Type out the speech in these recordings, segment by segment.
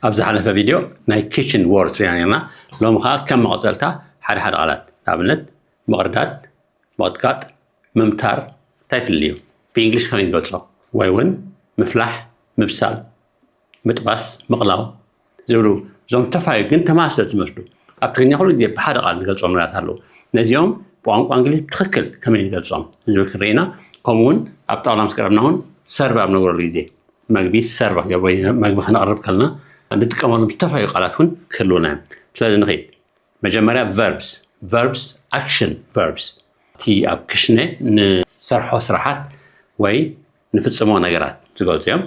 ኣብ ዝሓለፈ ቪድዮ ናይ ኪችን ወርድስ ሪና ነርና። ሎሚ ከዓ ከም መቐፀልታ ሓደ ሓደ ቃላት፣ ንኣብነት ምቕርዳድ፣ ምቕጥቃጥ፣ ምምታር እንታይ ይፍልልዩ? ብእንግሊሽ ከመይ ንገልፆ? ወይ እውን ምፍላሕ፣ ምብሳል፣ ምጥባስ፣ ምቕላው ዝብሉ እዞም ተፋዩ ግን ተማስለት ዝመስሉ ኣብ ትግርኛ ኩሉ ግዜ ብሓደ ቃል ንገልፆም ነገራት ኣለዉ። ነዚኦም ብቋንቋ እንግሊዝ ብትኽክል ከመይ ንገልፆም ዝብል ክንርኢ ኢና። ከምኡ እውን ኣብ ጣውላ ምስ ቀረብና እውን ሰርቭ ኣብ ንገብረሉ ግዜ፣ መግቢ ሰርቭ ወይ መግቢ ከነቕርብ ከለና እንጥቀመሎም ዝተፋዩ ቃላት እውን ክህልውና እዮም። ስለዚ ንኸይድ። መጀመርያ ቨርብስ። ቨርብስ፣ ኣክሽን ቨርብስ፣ እቲ ኣብ ክሽነ ንሰርሖ ስራሓት ወይ ንፍፅሞ ነገራት ዝገልፁ እዮም።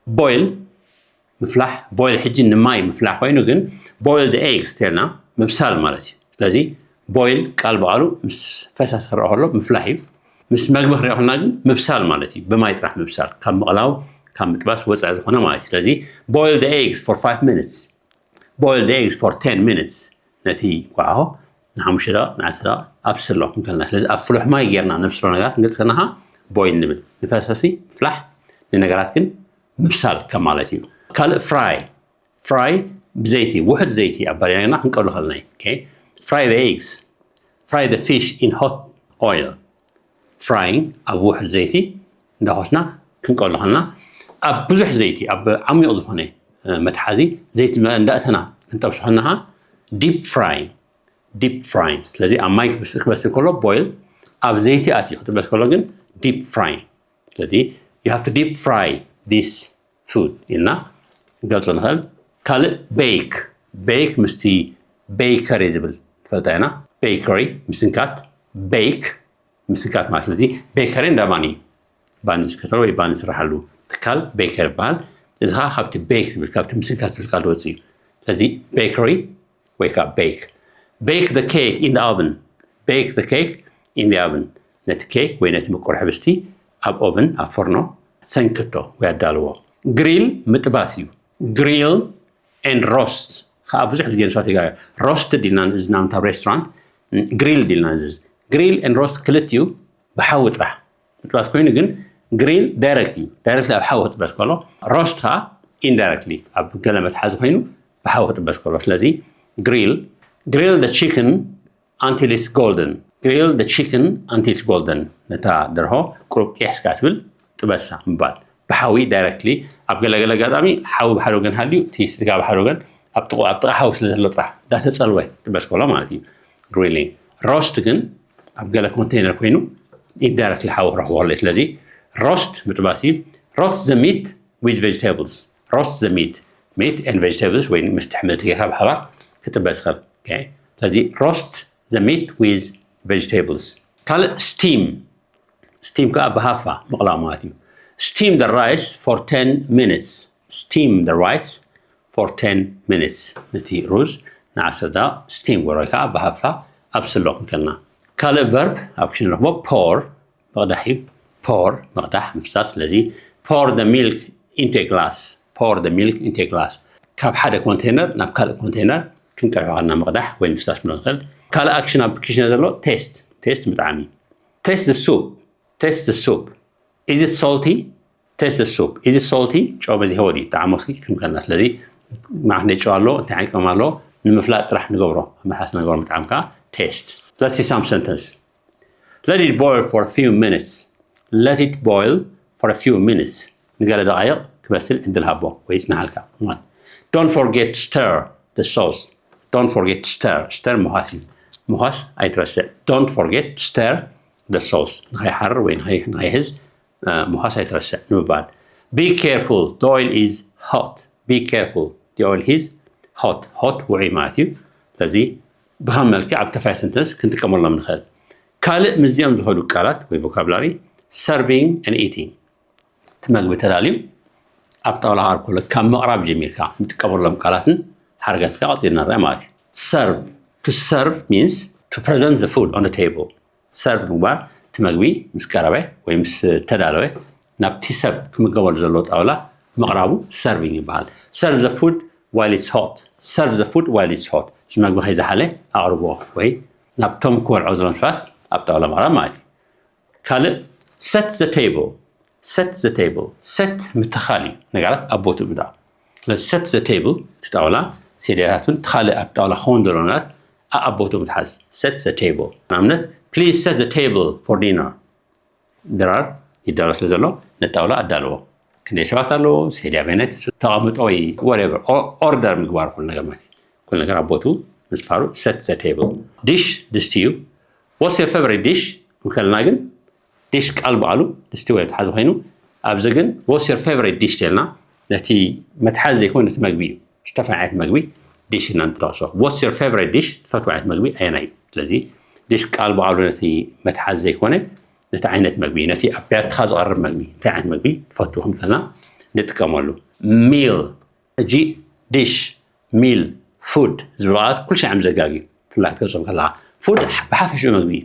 ቦይል፣ ምፍላሕ። ቦይል ሕጂ ንማይ ምፍላሕ ኮይኑ ግን ቦይልድ ኤግስ ተልና ምብሳል ማለት እዩ። ስለዚ ቦይል ቃል ብቓሉ ምስ ፈሳሲ ክረአ ከሎ ምፍላሕ እዩ። ምስ መግቢ ክረአ ከለና ግን ምብሳል ማለት እዩ። ብማይ ጥራሕ ምብሳል፣ ካብ ምቕላው ካብ ምጥባስ ወፃኢ ዝኾነ ማለት እዩ። ስለዚ boil the eggs for five minutes, boil the eggs for ten minutes፣ ነቲ እንቋቑሖ ንሓሙሽተ ደቂቕ ንዓሰርተ ደቂቕ ኣብስሎ ክንከልና። ስለዚ ኣብ ፍሉሕ ማይ ጌርና ነብስሎ ነገራት ክንገልፅ ከለና ከዓ ቦይል ንብል። ንፈሳሲ ምፍላሕ፣ ንነገራት ግን ምብሳል ከም ማለት እዩ። ካልእ ፍራይ። ፍራይ ብዘይቲ፣ ውሑድ ዘይቲ ኣብ ባርያ ጌርና ክንቀሉ ከለና እዩ። ኦኬ? Fry the eggs, fry the fish in hot oil. ፍራይንግ ኣብ ውሑድ ዘይቲ እንዳኾስና ክንቀሉ ከለና ኣብ ብዙሕ ዘይቲ፣ ኣብ ዓሚቕ ዝኾነ መትሓዚ ዘይቲ እንዳእተና ክንጠብሶ ከለና ከዓ ዲፕ ፍራይንግ። ዲፕ ፍራይንግ። ስለዚ ኣብ ማይ ክበስል ከሎ ቦይል፣ ኣብ ዘይቲ ኣትዩ ክጥበስ ከሎ ግን ዲፕ ፍራይንግ። ስለዚ you have to deep fry this food ኢልና ክንገልፆ ንኽእል። ካልእ ቤክ። ቤክ ምስቲ ቤከሪ ዝብል ንፈልጣ ኢና። ቤከሪ ምስንካት፣ ቤክ ምስንካት ማለት። ስለዚ ቤከሪ እንዳ ባኒ፣ ባኒ ዝስንከተሉ ወይ ባኒ ዝስርሓሉ ትካል ቤከሪ ይበሃል። እዚ ከዓ ካብቲ ቤክ ዝብል፣ ካብቲ ምስንካት ዝብል ቃል ዝወፅእ እዩ። ስለዚ ቤከሪ ወይ ከዓ ቤክ። Bake the cake in the oven. Bake the cake in the oven. ነቲ ኬክ ወይ ነቲ ምቁር ሕብስቲ ኣብ ኦቨን፣ ኣብ ፎርኖ ሰንክቶ ወይ ኣዳልዎ። ግሪል ምጥባስ እዩ። ግሪል and ሮስት ከዓ ብዙሕ ግዜ ንሳት ይጋ ሮስትድ ኢልና ንእዝና ምታ ሬስቶራንት፣ ግሪል ኢልና ንዝዝ። ግሪል and ሮስት ክልቲኡ ብሓዊ ጥራሕ ምጥባስ ኮይኑ ግን ግሪል ዳይሬክት እዩ። ዳይሬክትሊ ኣብ ሓዊ ክጥበስ ከሎ፣ ሮስት ከዓ ኢንዳይሬክትሊ ኣብ ገለ መትሓዚ ኮይኑ ብሓዊ ክጥበስ ከሎ። ስለዚ ግሪል፣ grill the chicken until it's golden. Grill the chicken until it's golden. ነታ ደርሆ ቁሩብ ቅይሕ ስጋ ትብል ጥበሳ ምባል። ብሓዊ ዳይሬክትሊ፣ ኣብ ገለገለ ኣጋጣሚ ሓዊ ብሓደ ወገን ሃልዩ እቲ ስጋ ብሓደ ወገን ኣብ ጥቑ ኣብ ጥቓ ሓዊ ስለ ዘሎ ጥራሕ እንዳተፀልወ ጥበስ ከሎ ማለት እዩ። ግሪሊንግ። ሮስት ግን ኣብ ገለ ኮንቴነር ኮይኑ ኢንዳይሬክትሊ ሓዊ ክረኽቦ ከሎ እዩ። ስለዚ ሮስት ምጥባስ እዩ። Roast the meat with vegetables. Roast the meat, meat and vegetables ወይ ምስቲ ኣሕምልቲ ጌርካ ብሓባር ክጥበስ ይኽእል። ኦኬ። ስለዚ roast the meat with vegetables። ካልእ ስቲም። ስቲም ከዓ ብሃፋ ምቕላው ማለት እዩ። Steam the rice for ten minutes. Steam the rice for ten minutes። ነቲ ሩዝ ንዓሰርተ ደቂቕ ስቲም ግበሮ ወይ ከዓ ብሃፋ ኣብስሎ ክንከልና። ካልእ ቨርብ ኣብ ክሽነ ንረኽቦ ፖር፣ ምቕዳሕ እዩ። ፖር ምቕዳሕ፣ ምፍሳስ። ስለዚ pour the milk into a glass. Pour the milk into a glass። ካብ ሓደ ኮንቴነር ናብ ካልእ ኮንቴነር ክንቀድሖ ከለና ምቕዳሕ ወይ ምፍሳስ ንብሎ ንኽእል። ካልእ ኣክሽን ኣብ ክሽነ ዘሎ ቴስት። ቴስት ምጥዓም እዩ። Taste the soup. Taste the soup. Is it salty? Taste the soup. Is it salty? ጨው በዚሕዎ ድዩ? ጣዕሙ እስኪ ክምከልና። ስለዚ ማዕት ናይ ጨው ኣሎ፣ እንታይ ዓይነት ቀመም ኣሎ ንምፍላጥ ጥራሕ ንገብሮ። ኣብ መልሓስ ንገብሮ ምጥዓም ከዓ ቴስት። Let's see some sentence. Let it boil for a few minutes. Let it boil for a few minutes. ንገለ ደቓይቕ ክበስል ዕድል ሃቦ ወይ ይጽንሓልካ። Don't forget to stir the sauce. Don't forget to stir. Stir ምዃስ እዩ። ምዃስ ኣይትረስዕ። Don't forget to stir the sauce. ንኸይሓርር ወይ ንኸይ-፣ ንኸይሕዝ፣ እ፣ ምዃስ ኣይትረስዕ ንምባል። Be careful, the oil is hot. Be careful, the oil is hot. ሆት ውዑይ ማለት እዩ። ስለዚ ብኸም መልክዕ ኣብ ተፋይ ሰንተንስ ክንጥቀመሎም ንኽእል። ካልእ ምስዚኦም ዝኸዱ ቃላት ወይ ቮካብላሪ፣ serving and eating። እቲ መግቢ ተዳልዩ ኣብ ጣውላ ክቐርብ ከሎ ካብ ምቕራብ ጀሚርካ ንጥቀመሎም ቃላትን ሓረጋትን ቀፂልና ንርኣ ማለት እዩ። Serve. To serve means to present the food on the table. ሰርቭ ምግባር፣ እቲ መግቢ ምስ ቀረበ ወይ ምስ ተዳለወ ናብቲ ሰብ ክምገበሉ ዘለዎ ጣውላ ምቕራቡ serving ይበሃል። Serve the food while it's hot. Serve the food while it's hot. እዚ መግቢ ከይዘሓለ ኣቕርብዎ ወይ ናብቶም ክበልዖ ዘለዎም ሰባት ኣብ ጣውላ ምቕራብ ማለት እዩ። ካልእ set the table. Set the table. Set ምትኻል እዩ፣ ነገራት ኣብ ቦትኡ ምድኣ። set the table፣ እቲ ጣውላ፣ ሴድያታት እውን እቲ ካልእ ኣብ ጣውላ ክኸውን ዘለዎ ነገራት ኣኣቦቱ ምትሓዝ። Set the table። ንኣብነት please set the table for dinner። ድራር ይዳሎ ስለ ዘሎ ነጣውላ ኣዳልዎ። ክንደይ ሰባት ኣለዎ፣ ሴድያ በይነት ተቐምጦ ወይ whatever፣ ኦርደር ምግባር ኩሉ ነገር ማለት እዩ። ኩሉ ነገር ኣብ ቦቱ ምስፋሩ። Set the table። ዲሽ ድስቲ እዩ። What's your favorite dish? እንከልና ግን ዲሽ ቃል በዓሉ ድስቲ ወይ መትሓዚ ኮይኑ፣ ኣብዚ ግን what's your favorite dish ተልና ነቲ መትሓዚ ዘይኮነ ነቲ መግቢ እዩ። ዝተፈለየ ዓይነት መግቢ ዲሽ ኢና ንጠቕሶ። What's your favorite dish? ትፈትዎ ዓይነት መግቢ ኣየናይ እዩ? ስለዚ ዲሽ ቃል በዓሉ ነቲ መትሓዚ ዘይኮነ ነቲ ዓይነት መግቢ፣ ነቲ ኣብ ቢያትኻ ዝቐርብ መግቢ፣ እንታይ ዓይነት መግቢ ትፈቱ ክንከልና ንጥቀመሉ። ሚል፣ እጂ ዲሽ፣ ሚል፣ ፉድ ዝብሉ ቃላት ኩሉ ሻዕ እዮም ዘጋግዩ። ብፍላይ ክትገልጾም ከለኻ ፉድ ብሓፈሽኡ መግቢ እዩ።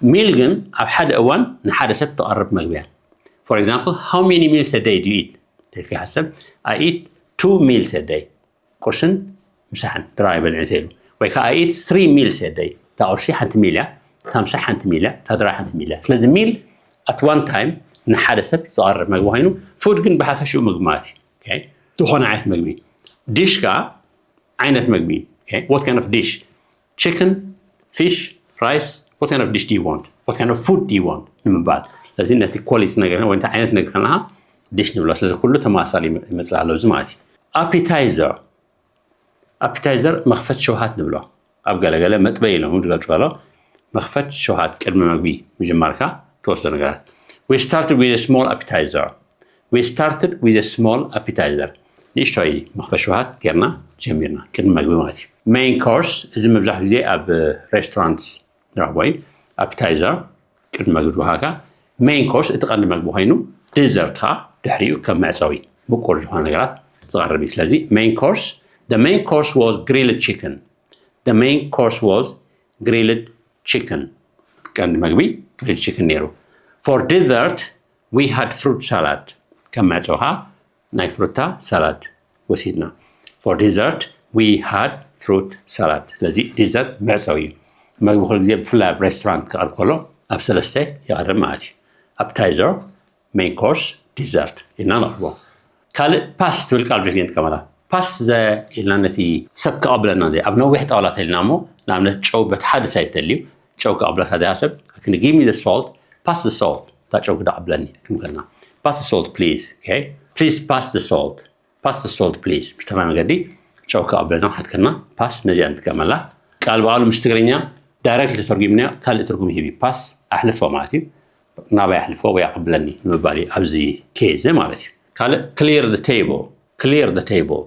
ሚል ግን ኣብ ሓደ እዋን ንሓደ ሰብ ትቐርብ መግቢ እያ። For example, how many meals a day do you eat? ተልካ ይሓሰብ። I eat two meals a day። ቁርስን ምሳሕን ድራር ይበልዕ እንተ ኢሉ፣ ወይ ከዓ I eat three meals a day። እታ ቁርሲ ሓንቲ ሚል እያ፣ እታ ምሳሕ ሓንቲ ሚል እያ፣ እታ ድራር ሓንቲ ሚል እያ። ስለዚ ሚል at one time ንሓደ ሰብ ዝቐርብ መግቢ ኮይኑ፣ ፉድ ግን ብሓፈሽኡ ምግቢ ማለት እዩ። ኦኬ? ዝኾነ ዓይነት መግቢ። ዲሽ ከዓ ዓይነት መግቢ። ኦኬ? What kind of dish? Chicken, fish, rice, what kind of dish do you want? What kind of food do you want? ንምባል። ስለዚ ነቲ ኳሊቲ ነገር ወይ እንታይ ዓይነት ነገር ከለኻ ዲሽ ንብሎ። ስለዚ ኩሉ ተመሳሳሊ ይመጽእ ኣሎ እዚ ማለት እዩ። ኣፒታይዘር፣ ኣፒታይዘር መኽፈት ሸውሃት ንብሎ። ኣብ ገለገለ መጥበይ ኢሎም ዝገልጹ ኣሎ። መኽፈት ሸውሃት ቅድሚ መግቢ ምጅማርካ ትወስዶ ነገራት። We started with a small appetizer. We started with a small appetizer. ንእሽቶይ መኽፈት ሸውሃት ጌርና ጀሚርና ቅድሚ መግቢ ማለት እዩ። Main course፣ እዚ መብዛሕትኡ ግዜ ኣብ ሬስቶራንትስ ንረኽቦ እዩ። ኣፒታይዘር ቅድሚ መግቢ ዝወሃካ፣ ሜይን ኮርስ እቲ ቀንዲ መግቢ ኮይኑ፣ ዲዘርት ከዓ ድሕሪኡ ከም መዕጸዊ ምቁር ዝኾነ ነገራት ዝቐርብ እዩ። ስለዚ main course, the main course was grilled chicken. The main course was grilled chicken. ቀንዲ መግቢ ግሪልድ ቺክን ነይሩ። For dessert, we had fruit salad. ከም መዕጸዊ ከዓ ናይ ፍሩታ ሳላድ ወሲድና። For dessert, we had fruit salad. ስለዚ ዲዘርት መዕጸዊ እዩ። መግቢ ኩሉ ግዜ ብፍላይ ኣብ ሬስቶራንት ክቐርብ ከሎ ኣብ ሰለስተ ይቐርብ ማለት እዩ። ኣፕታይዘር፣ ሜን ኮርስ፣ ዲዘርት ኢልና ነቕርቦ። ካልእ ፓስ ትብል ቃል ብዙሕ ግዜ ንጥቀመላ። ፓስ ዘ ኢልና ነቲ ሰብ ክቐብለና ዘ-፣ ኣብ ነዊሕ ጣውላ ተልና እሞ ንኣብነት ጨው በቲ ሓደ ሳይድ ተልዩ ጨው ክቐብለካ ዘያ ሰብ፣ give me the salt, pass the salt፣ እታ ጨው ክዳ ቀብለኒ ክንብል ከለና፣ pass the salt please። Okay? Please pass the salt. Pass the salt please። ብዝተፈላለየ መገዲ ጨው ክቐብለና ሓትከና ፓስ ነዚኣ ንጥቀመላ። ቃል ብቓሉ ምስ ትግርኛ ዳይሬክት ተተርጉምና ካልእ ትርጉም ይህብ እዩ። ፓስ ኣሕልፎ ማለት እዩ። ናባይ ኣሕልፎ ወይ ኣቐብለኒ ንምባል እዩ ኣብዚ ኬዝ ማለት እዩ። ካልእ clear the table። Clear the table።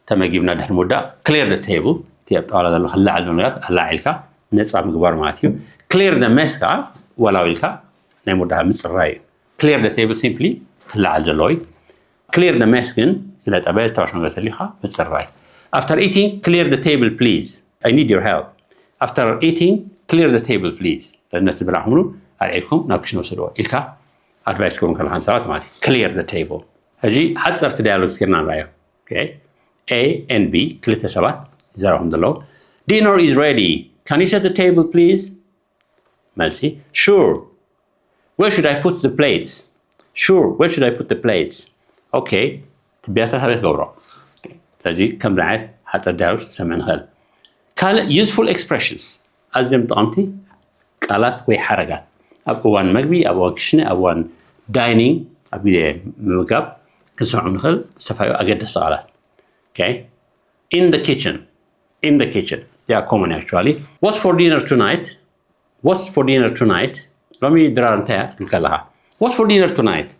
ተመጊብና ድሕሪ ምውዳእ clear the table፣ እቲ ኣብ ጣውላ ዘሎ ክለዓል ዘሎ ነገራት ኣላዒልካ ነፃ ምግባር ማለት እዩ። Clear the mess ከዓ ወላዊልካ ናይ ምውዳእ ምፅራይ እዩ። Clear the table simply ክለዓል ዘለዎ እዩ። Clear the mess ግን ዝነጠበ ዝተበላሸወ ነገር ተልዩካ ምፅራይ። After eating, clear the table please. I need your help. After eating, clear the table please. ነቲ ዝብላዕ ሙሉ ኣልዒልኩም ናብ ክሽነ ውሰድዎ ኢልካ ኣድቫይስ ክህቡ ከለካ ሰባት ማለት እዩ። Clear the table። ሕጂ ሓፀርቲ ዳያሎግ ጌርና ንራዮ። Okay? A and B፣ ክልተ ሰባት ይዛረቡ ከም ዘለዉ። Dinner is ready. Can you set the table please? መልሲ፣ sure. Where should I put the plates? Sure. Where should I put the plates? Okay. ትቢያታት ኣበይ ክገብሮ? ስለዚ ከም ዓይነት ሓፀር ዳያሎግ ሰምዕ ንኽእል። ካልእ useful expressions፣ ኣዝዮም ጠቐምቲ ቃላት ወይ ሓረጋት ኣብ እዋን መግቢ፣ ኣብ እዋን ክሽነ፣ ኣብ እዋን ዳይኒንግ፣ ኣብ ግዜ ምምጋብ ክንሰምዖም ንኽእል ዝተፈላለዩ ኣገደስቲ ቃላት። Okay? In the kitchen. In the kitchen. Yeah, common actually. What's for dinner tonight? What's for dinner tonight? ሎሚ ድራር እንታይ እያ ክትብል ከለኻ፣ What's for dinner tonight?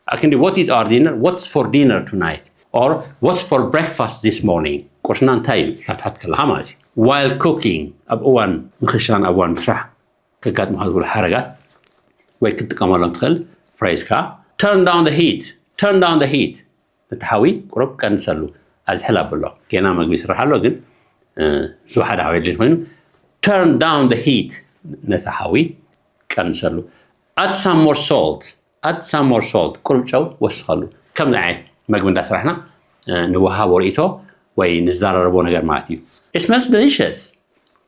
ኣክንዲ what is our dinner? What's for dinner tonight? Or what's for breakfast this morning? ቁርስና እንታይ እዩ ኢልካ ክትሓት ከለኻ ማለት እዩ። While cooking፣ ኣብ እዋን ምኽሻን ኣብ እዋን ምስራሕ ከጋጥሙኻ ዝኽእሉ ሓረጋት ወይ ክትጥቀመሎም ትኽእል ፍሬዝ ከዓ፣ Turn down the heat. Turn down the heat. ነቲ ሓዊ ቁሩብ ቀንሰሉ፣ ኣዝሕል ኣብሎ። ጌና መግቢ ይስራሕ ኣሎ፣ ግን፣ እ፣ ዝወሓደ ሓዊ የድልየኒ ኮይኑ፣ turn down the heat፣ ነቲ ሓዊ ቀንሰሉ። Add some more salt, add some more salt፣ ቁሩብ ጨው ወስኸሉ። ከምዚ ዓይነት መግቢ እንዳሰራሕና፣ እ፣ ንወሃቦ ርእይቶ ወይ ንዘራረቦ ነገር ማለት እዩ። It smells delicious።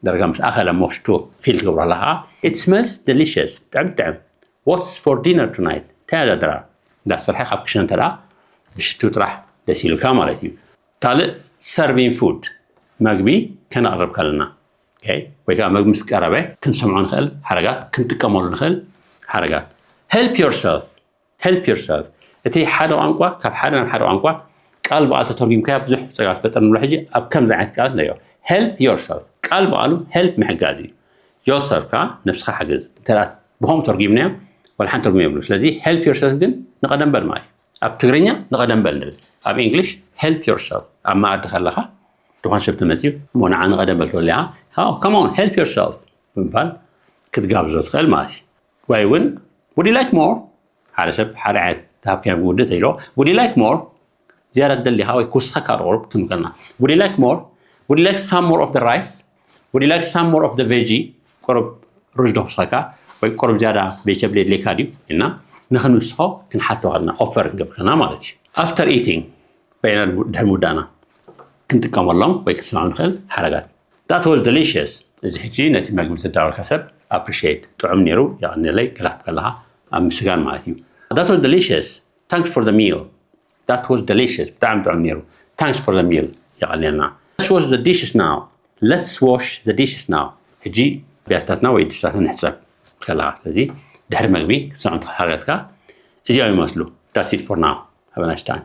ዳርጋ ምስ ኣኸለ ሞሽቱ ፊል ትገብሮ ኣለኻ። It smells delicious። ጥዕም ጥዕም። What's for dinner tonight? እንታይ ኣዳድራ? እንዳሰርሐ ካብ ክሽነ እንተ ደኣ ብሽቱ ጥራሕ ደስ ኢሉካ ማለት እዩ። ካልእ serving food፣ መግቢ ከነቕርብ ከለና ወይ ከዓ መግቢ ምስ ቀረበ ክንሰምዖ ንኽእል ሓረጋት፣ ክንጥቀመሉ ንኽእል ሓረጋት። Help yourself፣ help yourself። እቲ ሓደ ቋንቋ ካብ ሓደ ናብ ሓደ ቋንቋ ቃል ብቓል ተተርጉምካዮ ብዙሕ ፀገም ትፈጥር ንብሎ። ሕጂ ኣብ ከምዚ ዓይነት ቃላት ንሪኦ። Help yourself፣ ቃል ብቓሉ help ምሕጋዝ እዩ። Yourself ከዓ ነብስኻ ሓግዝ። እንተ ብኸም ተርጉምናዮ ዋላ ሓንቲ ትርጉም የብሉ። ስለዚ help yourself ግን ንቐደም በል ማለት እዩ። ኣብ ትግርኛ ንቐደም በል ንብል። ኣብ English help yourself። ኣብ መኣዲ ከለኻ ዝኾነ ሰብ ተመፅዩ እሞ ንዓ ንቐደም በል ትበልያ። Come on, help yourself ብምባል ክትጋብዞ ትኽእል ማለት እዩ። ወይ እውን would you like more? ሓደ ሰብ ሓደ ዓይነት ተሃብካዮ ምግቢ ውድእ ተይሎ would you like more? ዝያዳ ትደሊ ኢኻ ወይ ክውስኸካ ዶ ቁሩብ ትንከልና? Would you like more? Would you like some more of the rice? Would you like some more of the veggie? ቁሩብ ሩዝ ዶ ክውስኸካ ወይ ቁሩብ ዝያዳ ቬጀተብል የድልየካ ድዩ? እና ንኽንውስኾ ክንሓቶ ከለና ኦፈር ክንገብር ከለና ማለት እዩ። After eating፣ በይና ድሕሪ ምውዳእና ክንጥቀመሎም ወይ ክንሰማም ንኽእል ሓረጋት። That was delicious። እዚ ሕጂ ነቲ መግቢ ዘዳወልካ ሰብ appreciate፣ ጥዑም ነይሩ፣ የቐንየለይ፣ ገለ ክትብል ከለኻ ኣብ ምስጋን ማለት እዩ። That was delicious. Thanks for the meal. That was delicious. ብጣዕሚ ጥዑም ነይሩ። Thanks for the meal። የቐንየልና። Let's wash the dishes now. Let's wash the dishes now. ሕጂ ቢያትታትና ወይ ድስታትና ንሕፀብ ከለኻ። ስለዚ ድሕሪ መግቢ ክትሰምዖም ትኽእል ሓረጋትካ እዚኦም ይመስሉ። That's it for now. Have a nice time.